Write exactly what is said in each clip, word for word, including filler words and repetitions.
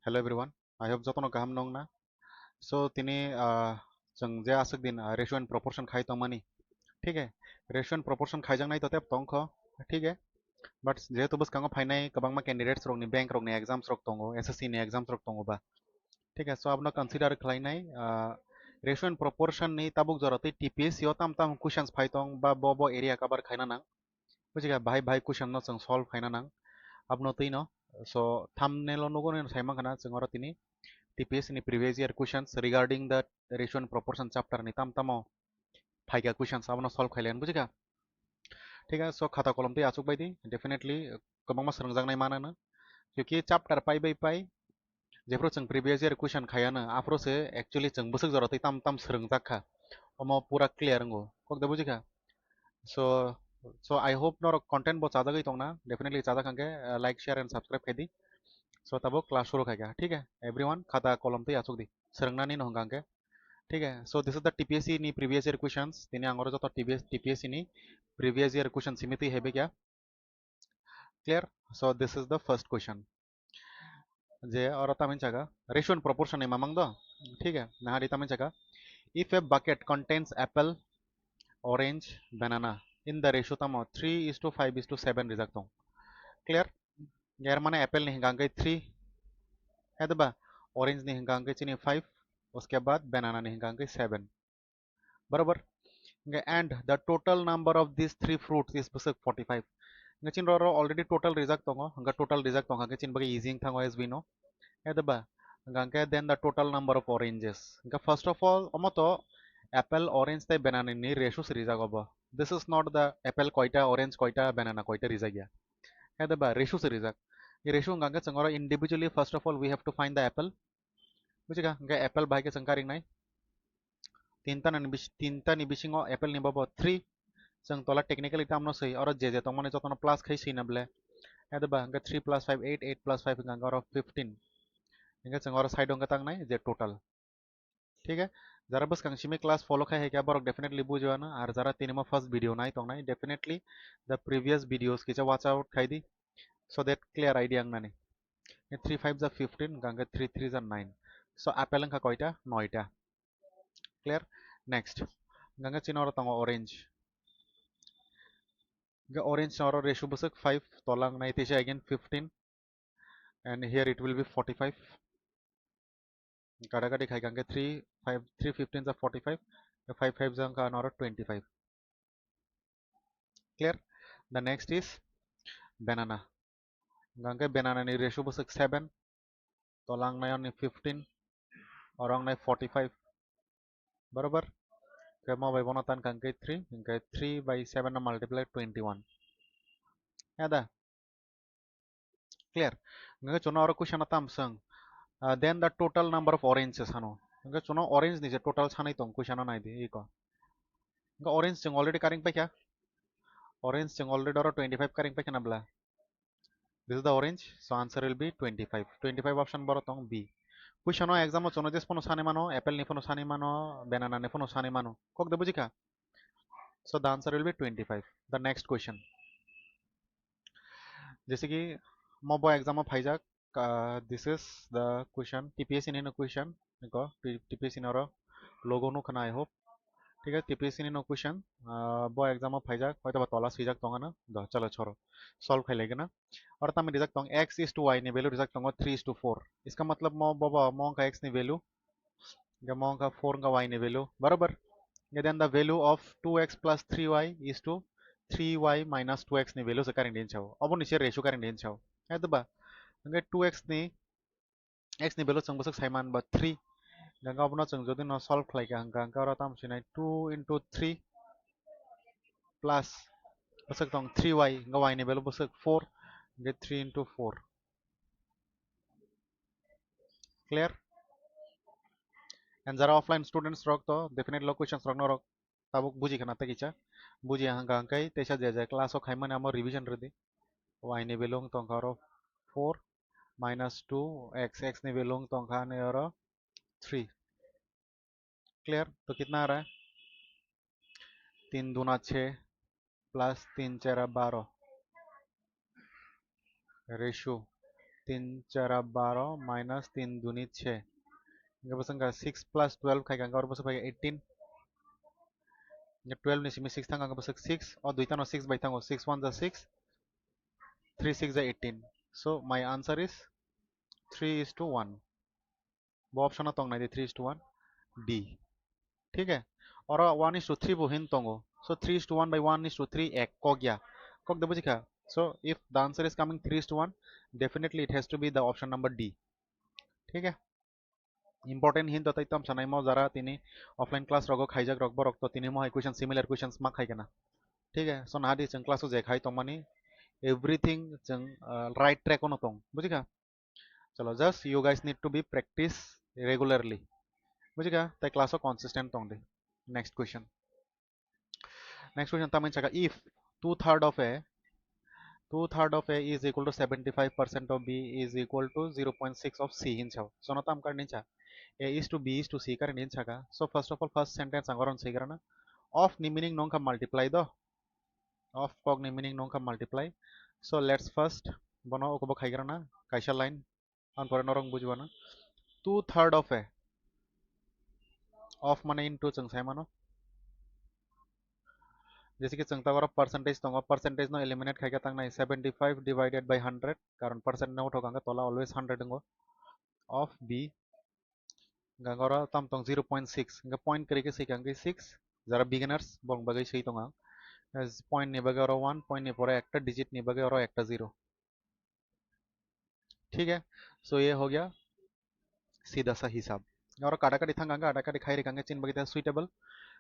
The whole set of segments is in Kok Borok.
Hello everyone, I hope jotono kaham nongna. So tini ah, chwng je aswk din ah, ratio and proportion khai tongmani, thik hai? Ratio and proportion khaijaknai to tep tongkho, thik hai? But jehetu bwskango phainai kwbangma candidates rokni bank rokni exams rok tongo, S S C ni exams rok tongo ba, thik hai? So abono consider khlainai ah, ratio and proportion ni tabuk jora tei T P S C o tam tam questions phai tong ba bo bo area cover khaina nang. Bujiga, bahai bahai question no chwng solve khaina nang. Abno twi no, so thumbnail o nugo nini sai mankha na chwng oro tini T P S C ni previous year questions regarding the ratio and proportion chapter ni tam tamo phaika questions abono solve khailaiyan, bujiga? Thik hai, so khata kolom twi achuk bai di, definitely kwbangma swrwngjaknai manano. Kyuki chapter pai bai pai jephru chwng previous year question khayano, aphuru se actually chwng bwswk jora twi tam tam swrwngjak kha, omo pura clear wngo, kok de bujikha? So, so I hope norok content bo chajagwi tongna, definitely chajak hwnkhe uh, like, share and subscribe khai di. So tabuk class shuru khaikha, thik hai? Everyone khata kolom twi achuk di, swrwngnani no hwnkha hwnkhe, thik hai? So this is the T P S C ni previous year questions, tini ang oro joto T P S, T P S C ni previous year question simi twi hebekya. Clear? So this is the first question. Je oro tamni saka ratio and proportion ni mamang do, thik hai? Nahari tamni saka, if a bucket contains apple, orange, banana in the ratio tamo three is to five is to seven rijak tong. Clear? Er mane apple ni hwnkha hwnkhe three, hai da ba? Orange ni hwnkha hwnkhe chini five, uske baad banana ni hwnkha hwnkhe seven. Barabar? Hwnkhe and the total number of these three fruits is bwswk forty-five. Hwnkhe chini roro already total rijak tongo, hwnkhe total rijak tongkha hwnkhe chini bagwi easy wng thango, as we know. Hai da ba? Hwnkhe then the total number of oranges. Hwnkhe first of all, omo to apple, orange tei banana ni ratio se rijak obo. This is not the apple koita, orange koita, banana koita rijak ya. Hai da ba? Ratio se rijak. Ratio hwnkha hwnkhe chwng oro individually first of all we have to find the apple. Bujikha? Hwnkhe apple bahai khe chwng karingnai. Tinta ni bis-, tinta ni bisingo apple ni bobo three. Chwng tola technically tamno swi, oro je je tongmani jotono plus khai swi na ble. Hai da ba? Hwnkhe three plus five eight, eight plus five hwnkha hwnkhe oro fifteen. Hwnkhe chwng oro side o hwnkhe tangnai je total. Thik hai? Jara bwskang simi class follow khai hai khe borok definitely bujiwano, ar jara tinimo first video nai tongnai, definitely the previous videos kisa watch out khai di, so that clear idea wngnani. Three five ja fifteen, hwnkha hwnkhe three three ja nine. So apple wngkha koita? Noita. Clear? Next. Hwnkha hwnkhe chini oro tongo orange. Hwnkhe orange oro ratio bwswk five, tola wngnai teisa again fifteen, and here it will be forty-five. Kata kati khai hwnkha hwnkhe three five, three fifteen ja forty-five, five five ja wngkha ano oro twenty-five. Clear? The next is banana. Hwnkha hwnkhe banana ni ratio bwswk seven, tola wngnai ani fifteen, oro wngnai forty-five. Barabar? Hwnkhe mo bai bono tan hwnkha hwnkhe three, hwnkhe three by seven no multiply twenty-one. Hai da? Clear? Hwnkhe chwngno oro question o tam swng. Ah, then the total number of oranges hano. Hwnkhe chwngno orange ni je total sanai tong question o nai di iko. Hwnkhe orange chwng already karing paikha. Orange chwng already oro twenty-five karing paikha na bla? This is the orange, so answer will be twenty-five. Twenty-five option boro tong, B. Question o exam o chwngno je phano sanai mano, apple ni phano sanai mano, banana ni phano sanai mano. Kok de bujikha? So the answer will be twenty-five. The next question. Jese ki mo bo exam o phaijak, ah, this is the question, T P S C ni no question, niko, T-, T P S C ni oro logo nukha na, I hope. Thik hai, T P S C ni no question, ah, bo exam o phaijak, hoito ba tola swijak tong ano, do, chalo choro, solve khai lai gana. Oro tamo rijak tong, x is to y ni value rijak tongo three is to four. Iska matlab mo, bo, bo, mo wngkha x ni value, hwnkhe mo wngkha four wngkha y ni value, barabar? Hwnkhe then the value of two x plus three y is to three y minus two x ni value se karing din sao. Obo ni se ratio karing din sao. Hai da ba? Hwnkhe two x ni, x ni value chwng bwswk sai man ba three. Hwnkhe obono chwng jodi no solve khlai kha hwnkha hwnkhe oro tamo sinai two into three plus bwswk tong three y, hwnkhe y ni value bwswk four, hwnkhe three into four. Clear? And jara offline students rok to definitely questions rok norok tabuk buji khana tei kisa buji hwnkha hwnkhe teisa je je class o khaimani amo revision rwdi. Y ni value wng tongkha oro four minus two x, x ni value wng tongkha ani oro three. Clear? To kitna आ रहा है? तीन दूना छः plus तीन चेरा बारह। Ratio tin chara baro minus tin duni chhe. Hingke bosong ka six plus twelve khai ka, hingke oro bosong phai ka eighteen. Hingke twelve ni simi six thang ka, hingke bosong six, o duita no six bai thango, six one ja six, three six ja eighteen. So my answer is three is to one. Bo option o tong nai di, three is to one, D. Thik hai? Oro one is to three bo hin tongo. So three is to one by one is to three, ek kok ya. Kok de bujikha. So if the answer is coming three is to one, definitely it has to be the option number D. Thik hai? Important hin to tai tam sanai mo jara tini offline class rogo khaijak rok borok to tini mo hai question, similar questions ma khai kana. Thik hai? So nahadi chwng class o je khai tongmani everything chwng, uh, right track o no tong. Bujikha? Chalo, just you guys need to be practice regularly. Bujikha? Tai class o consistent tong di. Next question. Next question tamani saka, if two third of A, two third of A is equal to seventy five percent of B is equal to zero point six of C hin sao. So no tam kar nincha. A is to B is to C kar nin saka. So first of all, first sentence ang oron sigrana. Of ni meaning nongkha multiply do. Of kok ni meaning nongkha multiply. So let's first bono okobo khaigrana kaisa line. Ang pore norong bujibana. Two third of A, of mane into chwng sai mano. Jese ki chwng ta oro percentage tongo, percentage no eliminate khaikha tangnai seventy five divided by hundred, karon percent no uthok ang tola always hundred wngo. Of B, hingke oro tam tong zero point six, hingke point kwrwi khe swi kha hingke six, jara beginners borok bagwi swi tong ang. As point ni bagwi oro one, point ni pore ekta digit ni bagwi oro ekta zero. Thik hai? So ye ho gaya sida sa hisab. Oro kata kati thang kha, kata kati khai ri kha, chin bagwi ta suitable.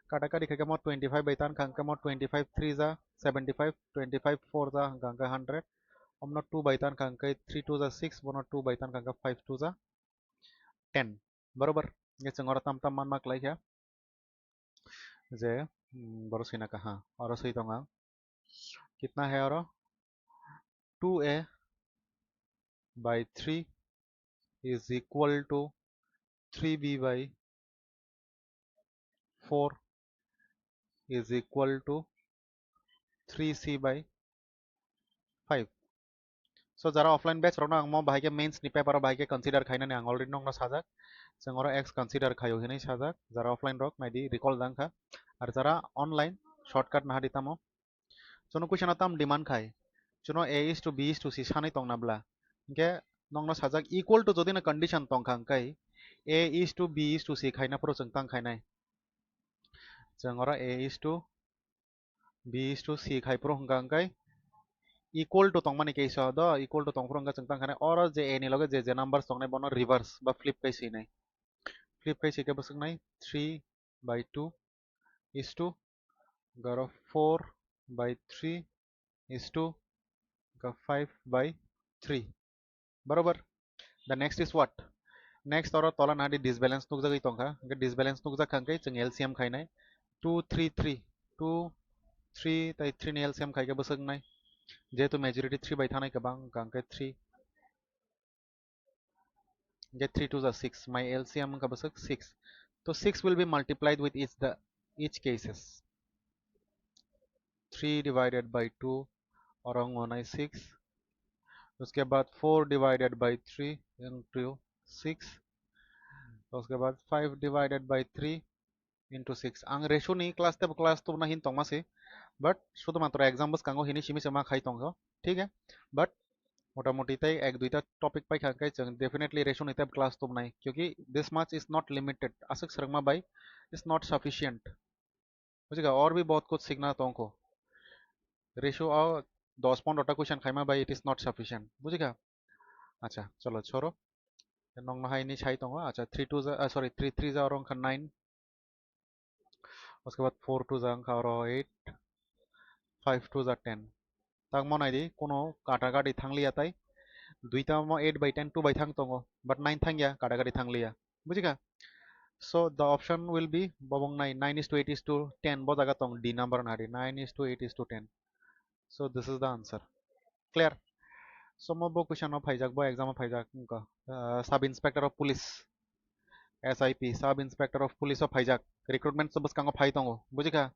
Kata kati khai khe mo twenty five bai tan kha, mo twenty five three ja seventy five, twenty five four ja hwnkha hwnkhe hundred. Omno two bai tan kha hwnkhe three two ja six, bono two bai tan kha hwnkhe five two ja ten. Barobar. Ye chwng oro tam tam man ma klai kha. Je, mm, boro swi na kaha. Oro swi tong ang. Kitna hai oro? Two A by three is equal to three B by four is equal to three C by five. So jara offline batch rok no ang mo bahai khe mains ni paper o bahai khe consider khainani ang already nokno sajak. Chwng oro X consider khaio hinwi sajak. Jara offline rok naidi recall dang kha. Ar jara online shortcut nahadi tamo. Chwngno question o tam demand khai. Chwngno A is to B is to C sanwi tongna bla. Hinkhe nokno sajak equal to jodi no condition tong kha hwnkhe A is to B is to C khaina phuru chwng tang khainai. Chwng oro A is to B is to C khai phuru hwnkha hwnkhe equal to tongmani case o do, equal to tong phuru hwnkhe chwng tang khainai. Oro je A ni loge je je numbers tongnai bono reverse ba flip khai swinai. Flip khai swikhe bwswknai three by two is to, garo four by three is to, ga five by three. Barobar. The next is what? Next oro tola nadi disbalance nukjagwi tongkha. Hwnkhe disbalance nukjak kha hwnkhe chwng L C M khainai. Two three three, two three tai three ni L C M khaikhe bwswk wngnai. Jehetu majority three bai thanai kwbang, hwnkhe three. Get three two ja six, my L C M wngkha bwswk six. So six will be multiplied with each the, each cases. Three divided by two, oro wngo nai six. Uske baad four divided by three into six. Uske baad five divided by three into six. Ang ratio ni class tebo class tubuna hin tongma se, but sudhumatro exam bwskango hini simi se ma khai tongkho, thik hai? But motamoti tei ek duita topic paikha hwnkhe chwng definitely ratio ni tebo class tubunai, kyunki this much is not limited, aswk swrwngma bai is not sufficient. Bujikha, aur bhi bahut kuch sikhna tongkho. Ratio o dos pondro ta question khaima bai it is not sufficient. Bujikha? Acha, cholo, choro. Nokno hai ni sai tongo. Acha, three two ja, ah, sorry, three three ja oro wngkha nine. Uske baad four two ja wngkha oro eight, five two ja ten. Tangmo nai di, kono kata kati thangliya tai. Duita mo eight by ten, two by thang tongo, but nine thangya, kata kati thangliya. Bujikha? So the option will be bobong nai, nine is to eight is to ten, bo jaga tong D number nari, nine is to eight is to ten. So this is the answer. Clear? So mo bo question o phaijak, bo exam o phaijak, wngkha, uh, Sub Inspector of Police, S I P, Sub Inspector of Police o phaijak, recruitment so bwskango phai tongo, bujikha?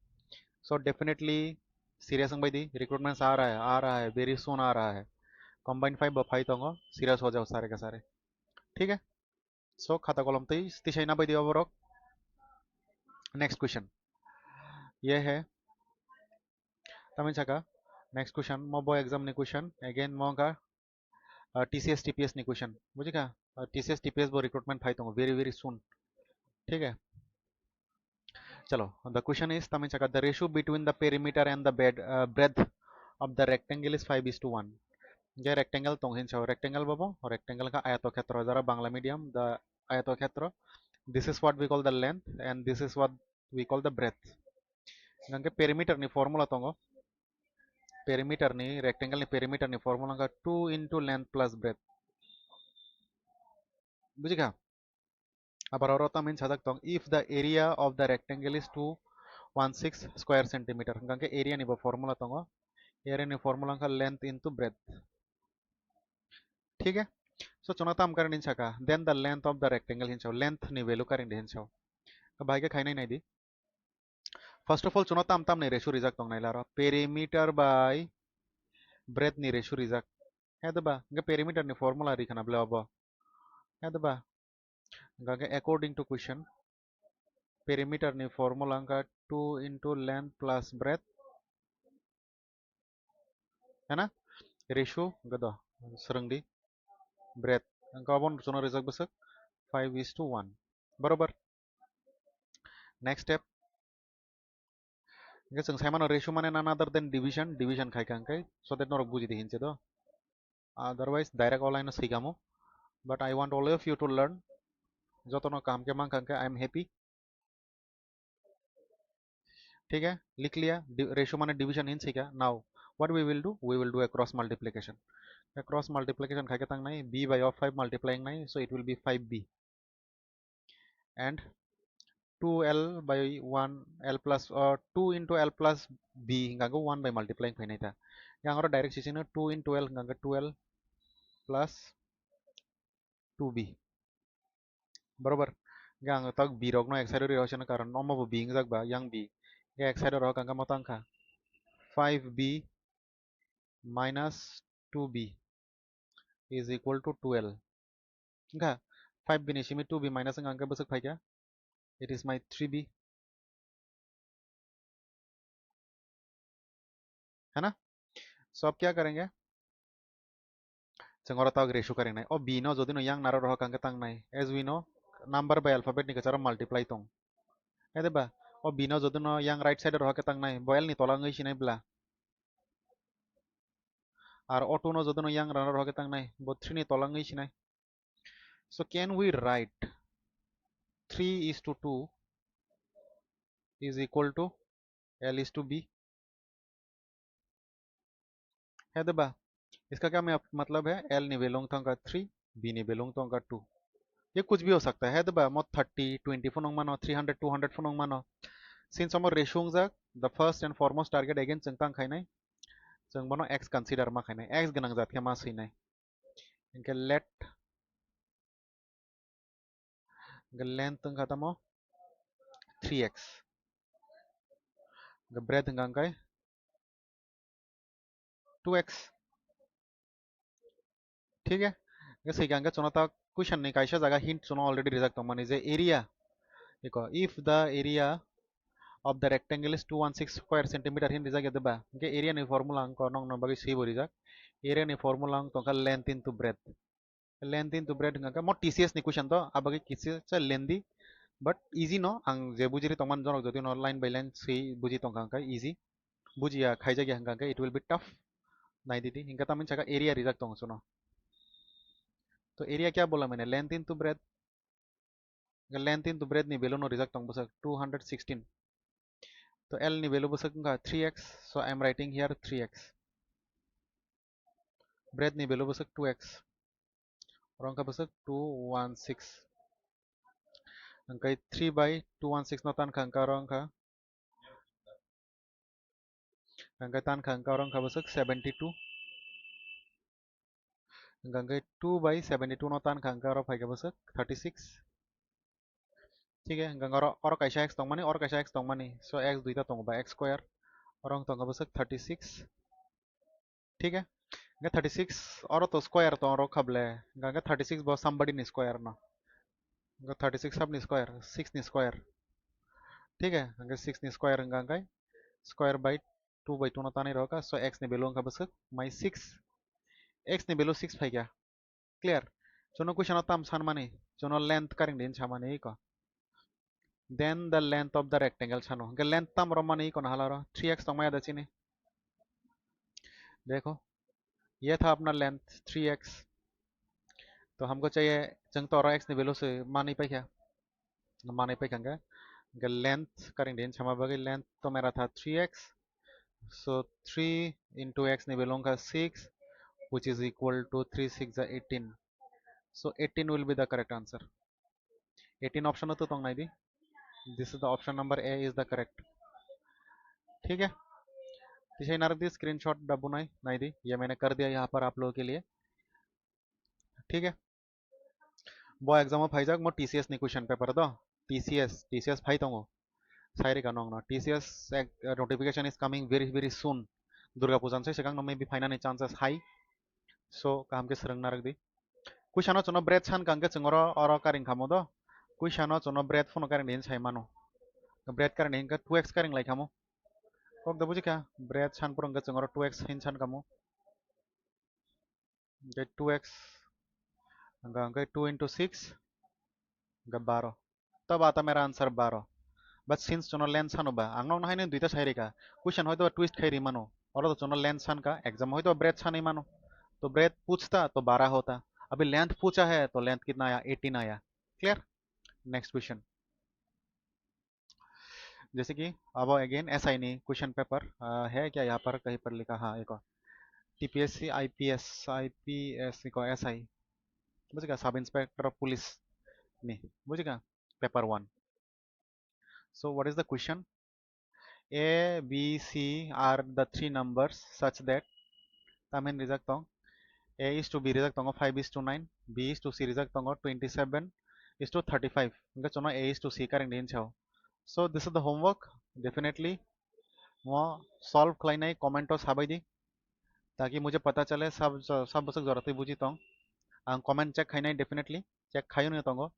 So definitely serious wngbai di, recruitment aa raha hai, aa raha hai, very soon aa raha hai. Combine five bo phai tongo, sira sojao sare ka sare. Thik hai? So khata kolom tei tisai na bai di oborok. Next question. Ye hai. Tamni saka next question, mo bo exam ni question, again mo ka, uh, T C S T P S ni question. Bujikha? Uh, T C S T P S bo recruitment phai tongo very very soon. Thik hai? Chalo, the question is, tamni saka, the ratio between the perimeter and the bed, uh, breadth of the rectangle is five is to one. Je rectangle tong hin sao, rectangle babo, rectangle ka ayatokhetra, jara Bangla medium, the ayatokhetra. This is what we call the length and this is what we call the breadth. Hingke perimeter ni formula tongo. Perimeter ni, rectangle ni perimeter ni formula ka two into length plus breadth. Bujikha? Abar oro tamni sajak tong, if the area of the rectangle is two one six square centimeter, hingke area ni bo formula tongo, area ni formula wngkha length into breadth. Thik hai? So chwngno tam karini saka, then the length of the rectangle hin sao, length ni value karini hin sao. Bahai khe khainai naidi. First of all, chwngno tam tam ni ratio rijak tong nai laro, perimeter by breadth ni ratio rijak. He de ba? Hingke perimeter ni formula ri khana bole obo. He de ba? Hingke according to question, perimeter ni formula wngkha two into length plus breadth. He na? Ratio hingke do, swrwng di. Breadth. Hingke obo chwngno rijak bwswk five is to one. Barobar. Next step. Hingke chwng sai mano ratio mane none other than division, division khai kha hingke, so that norok buji di hinse do. Otherwise direct online no swikamo. But I want all of you to learn. Jotono kaham khe mankha hingke, I am happy. Thik hai, likh liya, di-, ratio mane division hin sika. Now, what we will do? We will do a cross multiplication. A cross multiplication khai khe tang nai, b by of five multiplying nai, so it will be five b. And two L by one, L plus, uh, two into L plus b hingka go one by multiplying phainai ta. Yang oro direct sisino two into L hingka go two L plus two b. Barobar. Hingke ang tok b rok no ek side o ri rw sino, karon omo bo b wngjak ba, yang b. Hingke ek side o rw kha, hingke mo tang kha five b minus two b is equal to twelve. Hingke five b ni simi two b minus wngkha, hingke bwswk phai kha, it is my three b. Hai na? So, ab kya karenge? Chwng oro tok ratio karingnai. O b no jodi no yang naro rohor kha hingke tang nai. As we know, number by alphabet ni kwcharo multiply tong. Hai de ba? O b no jodi no yang right side rohor khe tang nai. Bo L ni tola wngwi sinai bla. Ar o two no jodi no yang naro rohor khe tang nai. Bo three ni tola wngwi sinai. So can we write three is to two is equal to L is to b? Hai de ba? इसका क्या मैं-, मतलब है, L ni value wng tong kha three, b ni value wng tong kha two. ये कुछ भी हो सकता है, hai de ba? Mo thirty, twenty phano wng mano, three hundred, two hundred phano wng mano. Since omo ratio wngjak, the first and foremost target again chwng tang khainai. Chwng bono x consider ma khainai, x gwnang jat khe ma swinai. Hingke let, hingke length wngkha tamo three x, hingke breadth wngkha hingke two x. Thik hai? Hingke swikang khe chwngno ta question ni kaisa jaga hint chwngno already rijak tongmani je area, eko, if the area of the rectangle is two one six square centimeter hin rijak ya de ba, hingke area ni formula wngkha nokno bagwi swibo rijak. Area ni formula wng tongkha length into breadth. Length into breadth hingka khe mo T C S ni question to, abagwi kisa lengthy, but easy no, ang je bujiri tongmani jorok jodi no line by line swi buji tongkha hingkha easy, bujiya khaijak ya hingkha khe it will be tough. Nai di di, hingkha tamni saka area rijak tongo chwngno. To area kya bola maine? Length into breadth. Length into breadth ni value no rijak tong bwswk two hundred sixteen. To L ni value bwswk wngkha three x, so I am writing here three x. Breadth ni value bwswk two x. Oro wngkha bwswk two one six. Hingkhe three by two one six no tan kha, hingkhe oro wngkha, hingkhe tan kha, hingkhe oro wngkha bwswk seventy two. Hingkhe two by seventy two no tan kha, hingkhe oro phaikha bwswk thirty six. Thik hai, hingkhe oro, oro kaisa x tongmani, oro kaisa x tongmani. So x duita tongo ba x square. Oro wng tongkha bwswk thirty six. Thik hai? Hingke thirty six oro to square tong rok kha ble. Hingke thirty six bo somebody ni square no. Hingke thirty six sab ni square, six ni square. Thik hai? Hingke six ni square hingka hingke square by two by two no tanai rok kha. So x ni value hingka bwswk mai six. X ni value six phai kha. Clear? Chuno question o tam san mani, chuno length karing din samani iko. Then the length of the rectangle sano. Hingke length tam romani iko na halaro three x tongmaya da chini. Dekho, ye tha apna length three x. To humko chahiye, chwng to oro x ni value se mani paikha. Mani paikha hingke, hingke length karing din sama bagwi length to mera tha three x. So three into x ni value wngkha six, which is equal to three six ja eighteen. So eighteen will be the correct answer. Eighteen option o to tong nai di. This is the option number A is the correct. ठीक है, tisai narwk di screenshot da bunai nai di, ये मैंने कर दिया यहाँ पर आप लोगों के लिए. ठीक है, bo exam o phaijak mo T C S ni question paper do, T C S, T C S phai tongo. Sai rika nong no T C S ek-, notification is coming very very soon. Durga puja ni swkang no maybe phainani chances high. So kaham khe swrwng narwk di. Question o chuno bread san kang khe chwng oro, oro karing khamo do. Question o chuno bread phano karing din sai mano. Bread karing din khe two x karing lai khamo. Kok da buji kha? Bread san poro hingke chwng oro two x hin san kamo. Hingke two x, hingke, hingke two into six, hingke baro. Tabo ata mera answer baro. But since chuno length sano ba, ang nokno haino duita sai rika. Question hoito twist khai ri mano. Oro to chuno length san ka, exam hoito bread sanwi mano. To bread puchta, to bara hota. Abhi length pucha hai, to length kitna aya? Eighteen aya. Clear? Next question. जैसे कि अब again S I ni question paper, अ, है क्या यहाँ पर कहीं पर लिखा? हाँ, एक और T P S C, I P S, I P S, एक और S I, बुझेगा, Sub Inspector of Police ni, बुझेगा, paper one. So what is the question? A, B, C are the three numbers such that, tam hin rijak tong, A is to B rijak tongo five is to nine, B is to C rijak tongo twenty seven is to thirty five. Hingke chuno A is to C karing din sao. So this is the homework. Definitely mo solve khlainai comment o sabai di, taki mujhe pata chale sab, sab bwswk jora twi buji tong. Ang comment check khainai definitely. Check khaiyung ni tongo.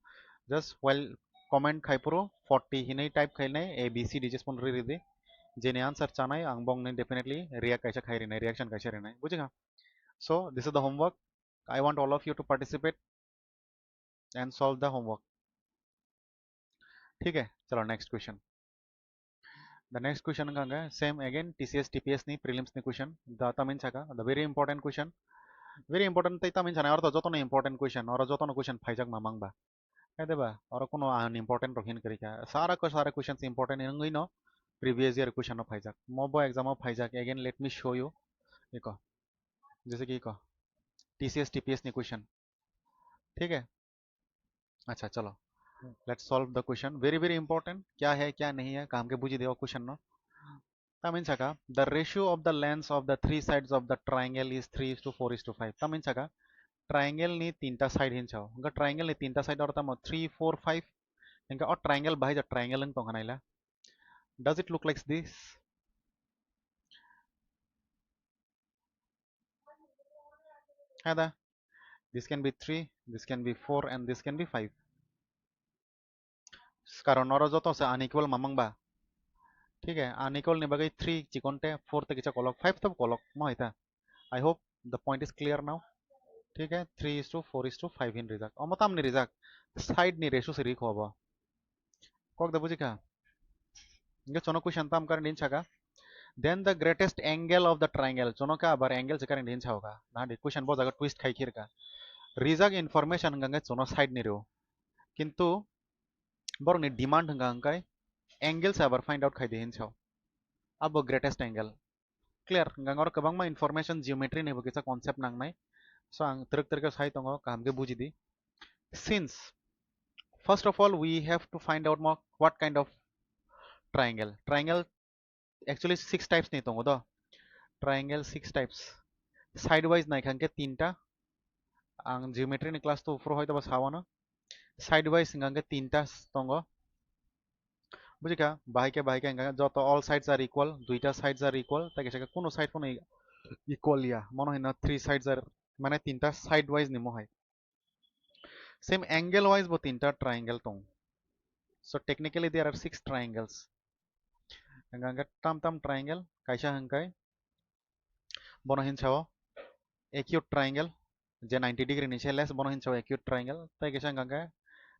Just while comment khai phuru forty hinwi type khainai, A B C D just phone riri di. Jeni answer chanai ang bongni definitely react kaisa khai rinai, reaction kaisa rinai. Buji kha? So this is the homework. I want all of you to participate and solve the homework. ठीक है, चलो next question. The next question wngkha hingke same again T C S T P S ni prelims ni question. The tam hin saka, the very important question. Very important tei tam hin sana, oro to jotono important question, oro jotono question phaijak ma mang ba. Hai de ba, oro kuno unimportant rok hin kwrwi kha. Sara ko sara questions important wngwi no previous year question no phaijak. Mo bo exam o phaijak. Again let me show you. Iko. जैसे कि iko T C S T P S ni question. ठीक है? अच्छा, चलो, let's solve the question. Very very important, क्या है क्या नहीं है, kaham khe buji deo question no. Tam hin saka, the ratio of the lengths of the three sides of the triangle is three is to four is to five. Tam hin saka, triangle ni tinta side hin sao. Hingke triangle ni tinta side oro tamo three, four, five. Hingke o triangle bahai ja triangle wng tong kha naila. Does it look like this? Hada, this can be three, this can be four and this can be five. Karon oro joto se unequal mamang ba. Thik hai, unequal ni bagwi three chikon te, four te kisa kolok, five to kolok ma hai ta. I hope the point is clear now. Thik hai, three is to four is to five hin rijak. Omo tamni rijak? Side ni ratio se ri kho bo. Kok da buji kha? Hingke chono question tam karing din saka. Then the greatest angle of the triangle. Chono khe abar angle se karing din sao kha. Na di question bo jaga twist khai khir kha. Rijak information hingke chono side ni rio. Kintu borok ni demand hingka hingkai angle se abar find out khai di hin sao. Abo greatest angle. Clear? Hingka oro kwbangma information geometry ni bo kisa concept nangnai. So ang twrwk twrwk khe sai tongo, kaham khe buji di. Since first of all we have to find out mo what kind of triangle. Triangle actually six types ni tongo do. Triangle six types. Side wise nai kha hingke tinta. Ang geometry ni class two phuru hoito ba sao no. Side wise hingka hingke tinta s-, tongo. Buji kha? Bahai khe, bahai khe hingka joto all sides are equal, duita sides are equal, tai kaisa khe kuno side phano equal ya, mono hino three sides are, mane tinta side wise ni mohai. Same angle wise bo tinta triangle tong. So technically there are six triangles. Hingkha hingkha tam tam triangle, kaisa hingkha bono hinsao acute triangle, je ninety degree ni se less, bono hinsao acute triangle. Tai kaisa hingkha hingkha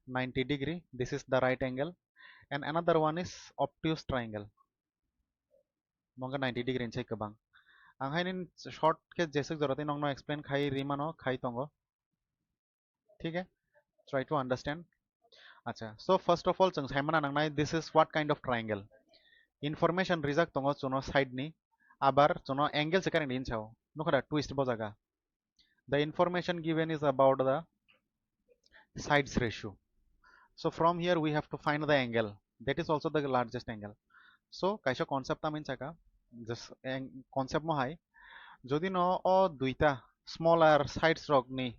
ninety degree, this is the right angle, and another one is obtuse triangle. Mongkha ninety degree ni se kwbang. Ang haini short khe jeswk jora tei nokno explain khai ri mano, khai tongo. Thik hai? Try to understand. Acha, so first of all, chwng saimana nangnai, this is what kind of triangle. Information rijak tongo chuno side ni, abar chuno angle se karing din sao. Nukha da twist bo jaga. The information given is about the sides ratio. So from here we have to find the angle. That is also the largest angle. So kaisa concept tamin saka, just ang-, concept mo hai. Jodi no o duita smaller sides rok ni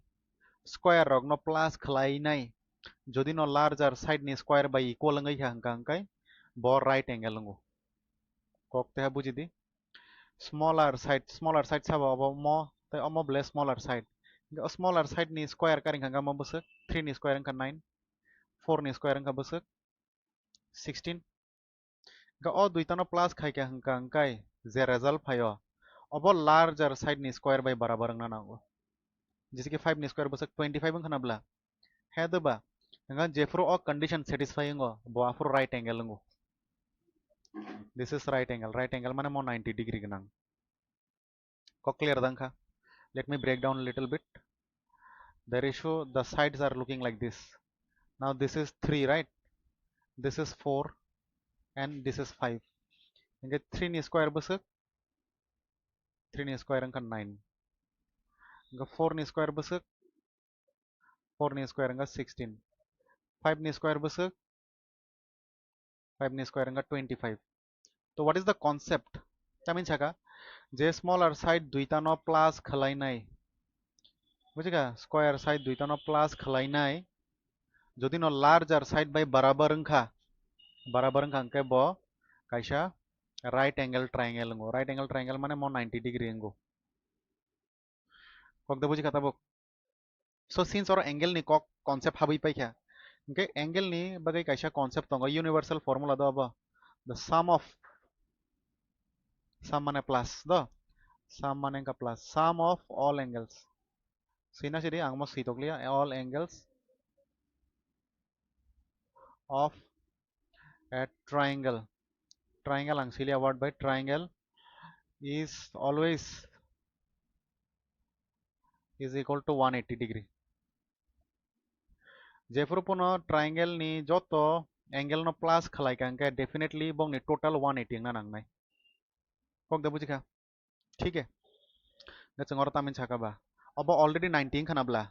square rok no plus khlai nai, jodi no larger side ni square bai equal wngwi kha hwnkha hwnkhe bo right angle wngo. Kok teha buji di. Smaller side, smaller side sabo obo mo, tei omo bole smaller side. Hingke o smaller side ni square karing hwnkha mo bwswk, three ni square wngkha nine, four ni square wngkha bwswk sixteen. Hingke o duitano plus khaikha hwnkha hwnkhe je result phaio, obo larger side ni square bai barabar wngna nango. Jese ki five ni square bwswk twenty five wngkha na bwla? He de ba? Hingkhe jephuru o condition satisfy wngo, bo aphuru right angle wngo. This is right angle. Right angle mane mo ninety degree gwnang. Kok clear da wngkha? Let me break down a little bit. The ratio, the sides are looking like this. Now this is three, right? This is four and this is five. Hingkhe three ni square bwswk, three ni square wngkha nine. Hingkhe four ni square bwswk, four ni square wngkha sixteen. Five ni square bwswk, five ni square wngkha twenty five. To what is the concept? Tamhin saka je smaller side duitano plus khwlainai, bujikha, square side duitano plus khwlainai, jodi no larger side bai barabar wngkha, barabar wngkha hwnkhe bo kaisa right angle triangle wngo. Right angle triangle mane mo ninety degree wngo. Kok da bujikha tabuk? So since oro angle ni kok concept habwi paikha, hingkhe angle ni bagwi kaisa concept tongo, universal formula do abo, the sum of, sum mane plus do, sum mane wngkha plus, sum of all angles. Swina sidi, ang mo swi tokliya, all angles of a triangle. Triangle ang swiliya word bai, triangle is always is equal to one eighty degree. Jephuru pono triangle ni joto angle no plus khwlaikha hwnkhe definitely bongni total one eighty wngna nangnai. Kok da bujikha? Thik hai? Hwnkhe chwng oro tamhin saka ba? Obo already ninety wngkha na bwla?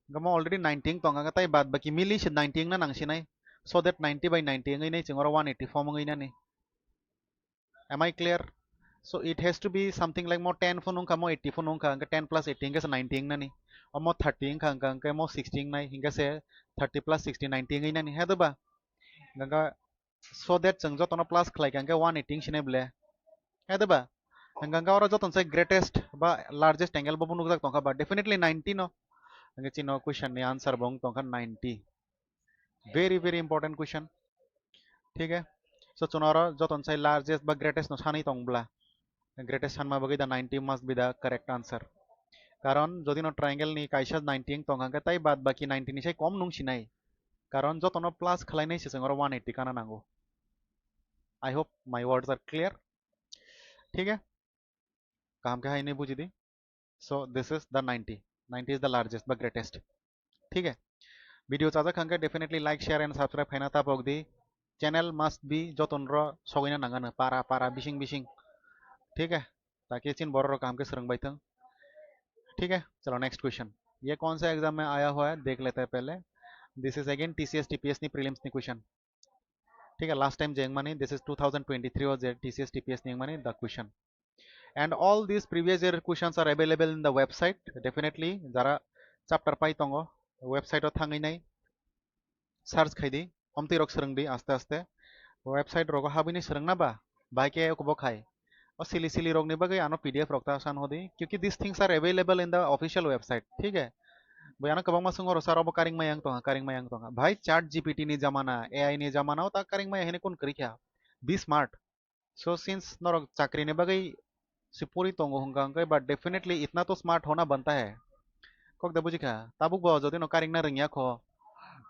Hwnkhe mo already ninety wng tongkha, tei baad baki mili se ninety wngna nangsinai. So that ninety by ninety wngwi nai chwng oro one eighty form wngwi nani. Am I clear? So it has to be something like mo ten phone wngkha, mo eighty phone wngkha, hwnkhe ten plus eighty hwnkhe se ninety wngnani. Omo thirty wngkha, hwnkha hwnkhe mo sixty wngnai, hwnkhe se thirty plus sixty ninety wngwi nani, he de ba? Hwnkha so that chwng jotono plus khlaikha hwnkhe one eighty wngsinai bole, he de ba? Hwnkha hwnkhe oro jotono se greatest ba largest angle bo nukjak tongkha ba, definitely ninety no. Hwnkhe chini o question ni answer bo wng tongkha ninety. Very, very important question. Thik hai? So, chwng oro joton sai largest ba greatest no sanwi tong bwla. Greatest sanma bagwi the ninety must be the correct answer. Karon jodi no triangle ni kaisa ninety wng tong hwnkhe, tai baad baki ninety ni sai kom nung sinai. Karon jotono plus khwlainai se chwng oro one eighty kana nango. I hope my words are clear. Thik hai? Kaham khe hai hinwi buji di. So this is the ninety. Ninety is the largest ba greatest. Thik hai? Video chajak hwnkhe definitely like, share and subscribe khaina tapok di. Channel must be joton ro sogwina nangano para para bising bising. Thik hai? Taki chin borok rok kaham khe swrwng bai thung. Thik hai? Chalo next question. ये कौन सा एग्जाम में आया हुआ है, देख लेते हैं पहले। This is again T C S T P S ni prelims ni question. Thik hai, last time je wngmani, this is two thousand twenty-three o je T C S T P S ni wngmani the question. And all these previous year questions are available in the website. Definitely, jara chapter pai tongo, website o thangwi nai search khai di, omtwi rok swrwng di aste aste. Website rogo habwi nai swrwngna ba, bahai khe kubo khai. O silly silly rokni bagwi ano P D F rok ta san hodi, kyunki these things are available in the official website, thik hai? Bo ano kwbangma swngo ro, "Sir, obo karing maya wng tongkha, karing maya wng tongkha." Bhai, chat G P T ni jamana, A I ni jamana o ta karing maya hini kun kwrwi kha? Be smart. So since norok chakri ni bagwi se pori tongo hwnkha hwnkhe, but definitely itna to smart hona banta hai. Kok da bujikha? Tabuk bo jodi no karing na rwngya kho,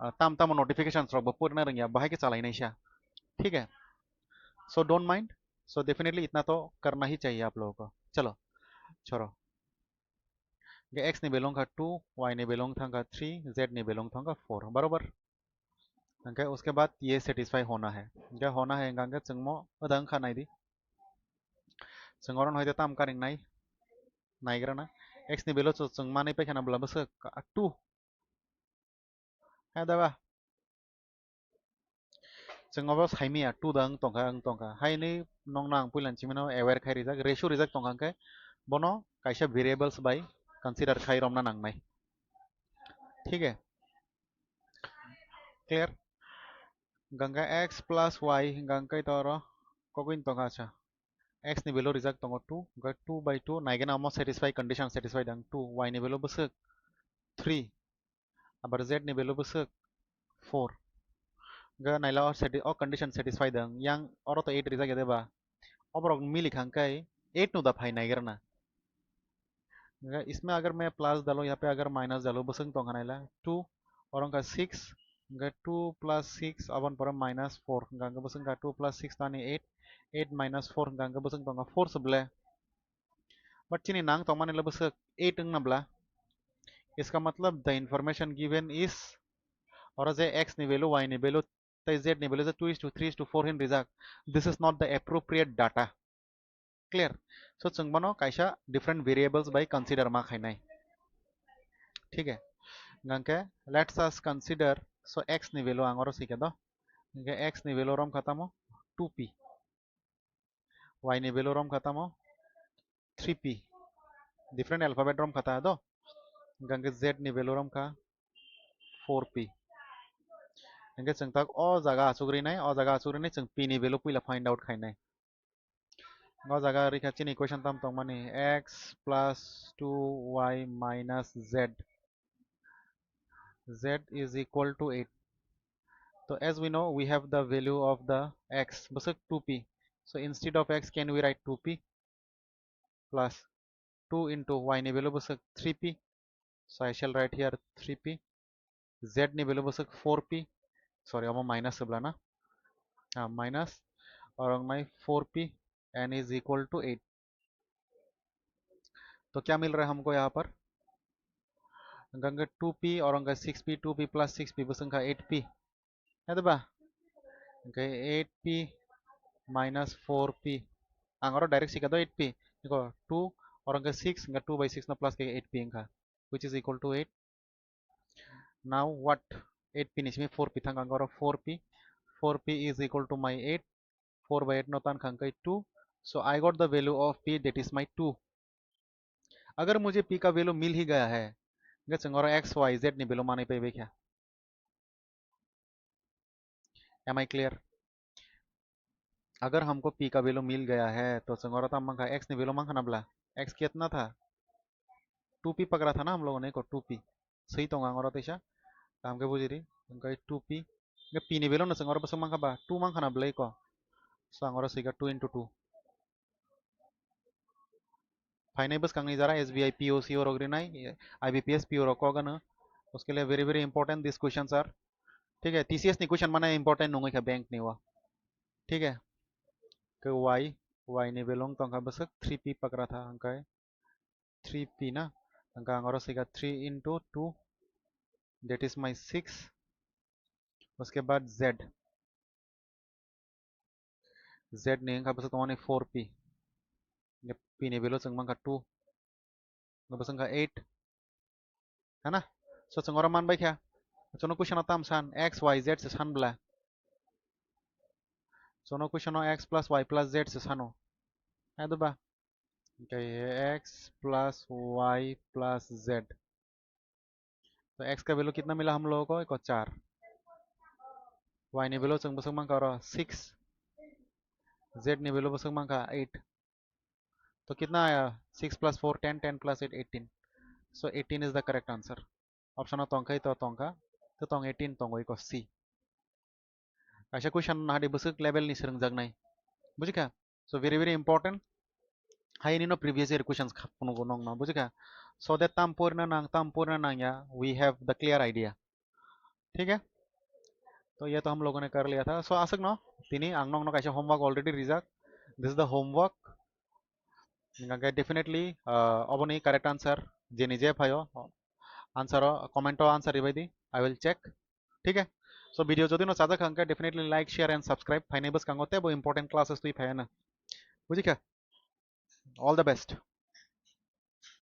ah, tam tamo notifications rok bo pori na rwngya, bahai khe chalai naisa. Thik hai? So don't mind. So definitely itna to karna hi chahiye aap logo ko. Chalo, chhoro. Hwnkhe x ni value wngkha two, y ni value wngkha three, z ni value wngkha four. Barobar. Hwnkhe uske baad ye satisfy hona hai. Hwnkhe hona hai hwnkha hwnkhe chwngmo oda wngkha naidi. Chwng oro hoite tam karing nai. Naigra na. X ni value chwng manwi paikha na bwla bwswk two. Hai da ba. Chwng obo saimaya two da wng tongkha, wng tongkha. Haini nokno ang puila simino aware khai rijak, ratio rijak tongkha hwnkhe bono kaisa variables bai consider khai romna nangnai. Thik hai? Clear? Hwnkha x plus y hwnkha toro kogwini tongkha, acha. X ni value rijak tongo two, hwnkhe two by two naigena omo satisfy, condition satisfy dang two, y ni value bwswk three, abar z ni value bwswk four. Hwnkhe naila o sati-, o condition satisfy dang, yang oro to eight rijak ya de ba? Oborok mili kha hwnkhe eight no da phai naigra na. Hwnkhe isme agar main plus dalo, yaha pe agar minus dalo, bwswk tongkha naila two, oro wngkha six, hwnkhe two plus six, aboni pore minus four, hwnkha hwnkhe bwswk wngkha two plus six tani eight, eight minus four hwnkha hwnkhe bwswk tongkha four se ble. But chini nang tongmani le bwswk eight wngna bla. Iska matlab the information given is, oro je x ni value, y ni value, tei z ni value je two is to three is to four hin rijak. This is not the appropriate data. Clear? So chwng bono kaisa different variables bai consider ma khainai. Thik hai? Hwnkhe let's us consider, so x ni value ang oro swikha do. Hwnkhe x ni value romkha tamo two p. Y ni value romkha tamo three p. Different alphabet romkha ta do. Hwnkhe z ni value romkha four p. Hwnkhe chwng tak o jaga achuk rinai, o jaga achuk rinai chwng p ni value puila find out khainai. O jaga rikha chini equation tam tongmani x plus two y minus z. Z is equal to eight. So as we know, we have the value of the x, bwswk two p. So instead of x, can we write two p plus two into y ni value bwswk three p? So I shall write here three p. Z ni value bwswk four p. Sorry, omo minus se bla na? Ah, minus. Oro wngnai four p, n is equal to eight. तो क्या मिल रहा है हमको यहाँ पर? Hwnkhe two p, oro hwnkhe six p, two p plus six p bwswk wngkha eight p. Hai da ba? Hwnkhe eight p minus four p. Ang oro direct swikha do eight p. Eko two, oro hwnkhe six, hwnkhe two by six no plus khe eight p wngkha, which is equal to eight. Now what? Eight p ni simi four p thang ang oro four p. Four p is equal to my eight. Four by eight no tan kha hwnkhe two. So I got the value of p, that is my two. अगर मुझे p का value मिल ही गया है, hwnkhe chwng oro x, y, z ni value manwi paibai kha. Am I clear? अगर हमको p का value मिल गया है, to chwng oro tamo mankha x ni value mankha na bla? X कितना था? Two p पकड़ा था ना हम लोगों ने, ko two p. Swi tongo ang oro teisa. Kaham khe buji ri. Hwnkhe two p. Hwnkhe p ni value no chwng oro bwswk mankha ba? Two mankha na bwlai ko? So ang oro swikha two into two. Phainai bwskangni jara S B I P O C O rok rinai, I B P S P O rok kok ano. Uske liye very, very important these questions are. Thik hai, T C S ni question mane important nungwi kha bank ni o. Thik hai. Ke y, y ni value wng tongkha bwswk three p pakra tha hwnkhe three p na. Hwnkhe ang oro swikha three into two, that is my six. Uske baad z. Z ni wngkha bwswk tongmani four p. P ni value chwng mankha two. Bwswk wngkha eight. Hana? So chwng oro manbai kha. Chwngno question o tam san, x, y, z se san bwla. Chwngno question o x plus y plus z se sano. Hai do ba? Hwnkhe x plus y plus z. To x ka value kitna mila hum logo ko? Eko char. Y ni value chwng bwswk mankha oro six. Z ni value bwswk mankha eight. So kitna aya? Six plus four ten, ten plus eight eighteen. So eighteen is the correct answer. Option o tongkha to tongkha. To tong eighteen tongo iko C. Kaisa question nahadi bwswk level ni swrwngjaknai. Bujikha? So very very important. Hai nino previous year questions kha phunukgo nokno, bujikha? So that tam porina nang, tam porina nangya, we have the clear idea. ठीक है? तो ये तो हम लोगों ने कर लिया था. So aswkno tini ang nokno kaisa homework already rijak. This is the homework. Hingkha khe definitely, uh, oboni correct answer jeni je phaio, answer o comment o answer ribai di, I will check. ठीक है? So video jodi no chajak hingkha definitely like, share and subscribe. Phainai bwskango tebo important classes twi phaiana. Bujikha? All the best.